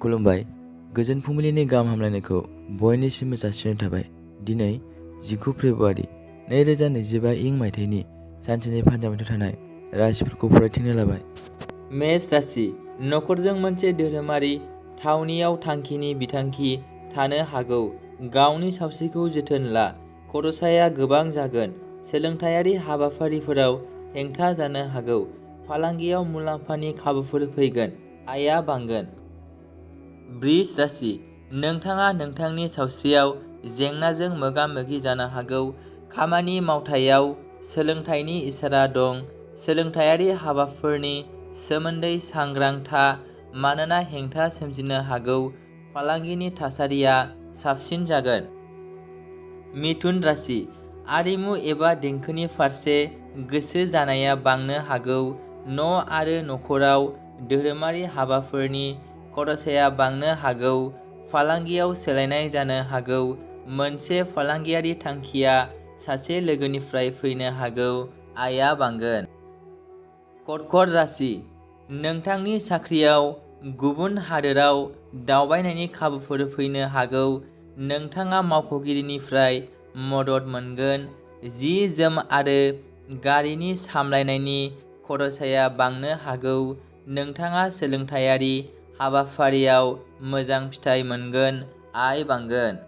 खुलुमबाय। गोजोन फुंबिलिनि गाहाम हामलायनायखौ बयनिसिमबो जासिनाय थाबाय। दिनै 19 फेब्रुआरि 2025 इं मायथाइनि सानसेनि फान्जामाथियाव थानाय राशिफोरखौ फरायथिंनो लाबाय। मेष राशि, नखरजों मोनसे धोरोमारि थावनियाव थांखिनि बिथांखि थानो हागौ। गावनि सावस्रिखौ जोथोन ला। खरसाया गोबां जागोन। सोलोंथायारि हाबाफारिफोराव हेंथा जानो हागौ। फालांगियाव मुलाम्फानि खाबुफोर फैगोन। आयआ बांगोन। वृष राशि, नोंथाङा नोंथांनि सावस्रियाव जेंनाजों मोगा-मोगि जानो हागौ। खामानि मावथायाव सोलोंथाइनि इसारा दं। सोलोंथायारि हाबाफोरनि सोमोन्दै सांग्रां था मानोना हेंथा सोमजिनो हागौ। फालांगिनि थासारिया साबसिन जागोन। मिथुन राशि, आरिमु एबा देंखोनि फारसे गोसो जानाया बांनो हागौ। न' आरो नखराव धोरोमारि हाबाफोरनि खरसाया बांनो हागौ। फालांगियाव सोलायनाय जानो हागौ। मोनसे फालांगियारि थांखिया सासे लोगोनिफ्राय फैनो हागौ। आयआ बांगोन। कर्कट राशि, नोंथांनि साख्रियाव गुबुन हादोराव दावबायनायनि खाबुफोर फैनो हागौ। नोंथाङा मावख'गिरिनिफ्राय मदद मोनगोन। जि-जोम आरो गारिनि सामलायनायनि खरसाया बांनो हागौ। नोंथाङा सोलोंथायारि हाबाफारियाव मोजां फिथाय मोनगोन। आय बांगोन।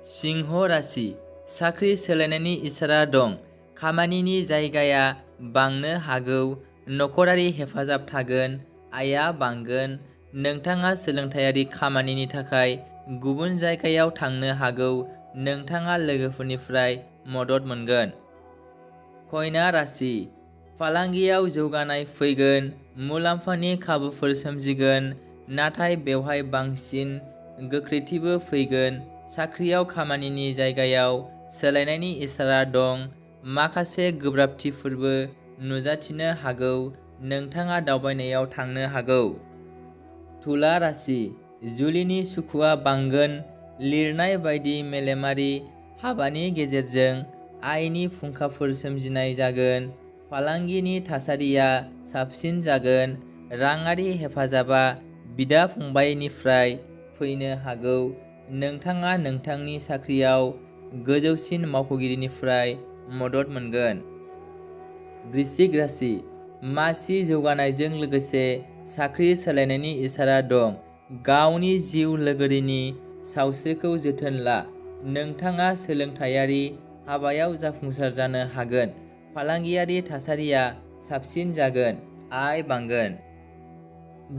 सिंह राशि, साख्रि सोलायनायनि इसारा दं। खामानिनि जायगाया बांनो हागौ। नखरारि हेफाजाब थागोन। आयआ बांगोन। नोंथाङा सोलोंथायारि खामानिनि थाखाय गुबुन जायगायाव थांनो हागौ। नोंथाङा लोगोफोरनिफ्राय मदद मोनगोन। कन्या राशि, फालांगियाव जौगानाय फैगोन। मुलाम्फानि खाबुफोर सोमजिगोन। नाथाय बेवहाय बांसिन गोख्रैथिबो फैगोन। साख्रियाव खामानिनि जायगायाव सोलायनायनि इसारा दं। माखासे गोब्राबथिफोरबो नुजाथिनो हागौ। नोंथाङा दावबायनायाव थांनो हागौ। तुला राशि, जुलिनि सुखुआ बांगोन। लिरनाय बायदि मेलेमारि हाबानि गेजेरजों आयनि फुंखाफोर सोमजिनाय जागोन। फालांगिनि थासारिया साबसिन जागोन। राङारि हेफाजाबा बिदा-फंबायनिफ्राय फैनो हागौ। नोंथाङा नोंथांनि साख्रियाव गोजौसिन मावख'गिरिनिफ्राय मदद मोनगोन। वृश्चिक राशि, मासि जौगानायजों लोगोसे साख्रि सोलायनायनि इसारा दं। गावनि जिउ लोगोरिनि सावस्रिखौ जोथोन ला। नोंथाङा सोलोंथायारि हाबायाव जाफुंसार जानो हागोन। फालांगियारि थासारिया साबसिन जागोन। आय बांगोन।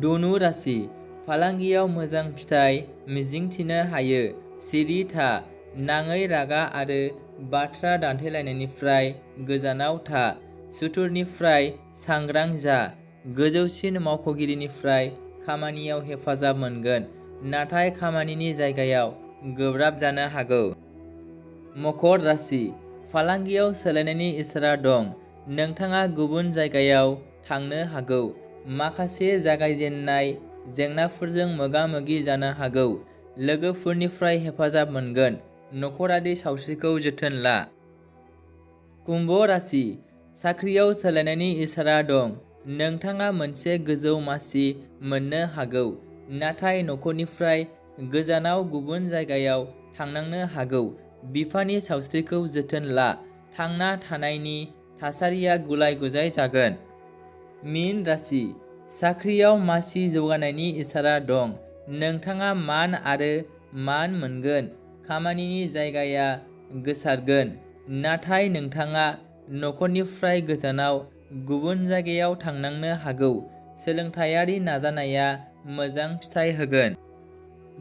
धनु राशि, फालांगियाव मोजां फिथाय मिजिंथिनो हायो। सिरि था। नाङै रागा आरो बाथ्रा दान्थेलायनायनिफ्राय गोजानाव था। सुथुरनिफ्राय सांग्रां जा। गोजौसिन मावख'गिरिनिफ्राय खामानियाव हेफाजाब मोनगोन। नाथाय खामानिनि जायगायाव गोब्राब जानो हागौ। मकर राशि, फालांगियाव सोलायनायनि इसारा दं। नोंथाङा गुबुन जायगायाव थांनो हागौ। माखासे जागायजेननाय जेंनाफोरजों मोगा-मोगि जानो हागौ। लोगोफोरनिफ्राय हेफाजाब मोनगोन। नखरारि सावस्रिखौ जोथोन ला। कुम्भ राशि, साख्रियाव सोलायनायनि इसारा दं। नोंथाङा मोनसे गोजौ मासि मोननो हागौ। नाथाय नखरनिफ्राय गोजानाव गुबुन जायगायाव थांनांनो हागौ। बिफानि सावस्रिखौ जोथोन ला। थांना थानायनि थासारिया गुलाय-गुजाय जागोन। मीन राशि, साख्रियाव मासि जौगानायनि इसारा दं। नोंथाङा मान आरो मान मोनगोन। खामानिनि जायगाया गोसारगोन। नाथाय नोंथाङा नखरनिफ्राय गोजानाव गुबुन जायगायाव थांनांनो हागौ। सोलोंथायारि नाजानाया मोजां फिथाय होगोन।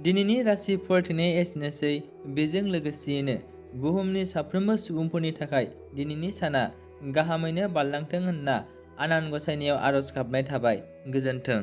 दिनैनि राशि फरायथिंनाया एसेनोसै। बेजों लोगोसेयैनो बुहुमनि साफ्रोमबो सुबुंफोरनि थाखाय दिनैनि साना गाहामैनो बारलांथों होनना आनान गसाइनियाव आरज गाबनाय थाबाय। गोजोन्थों।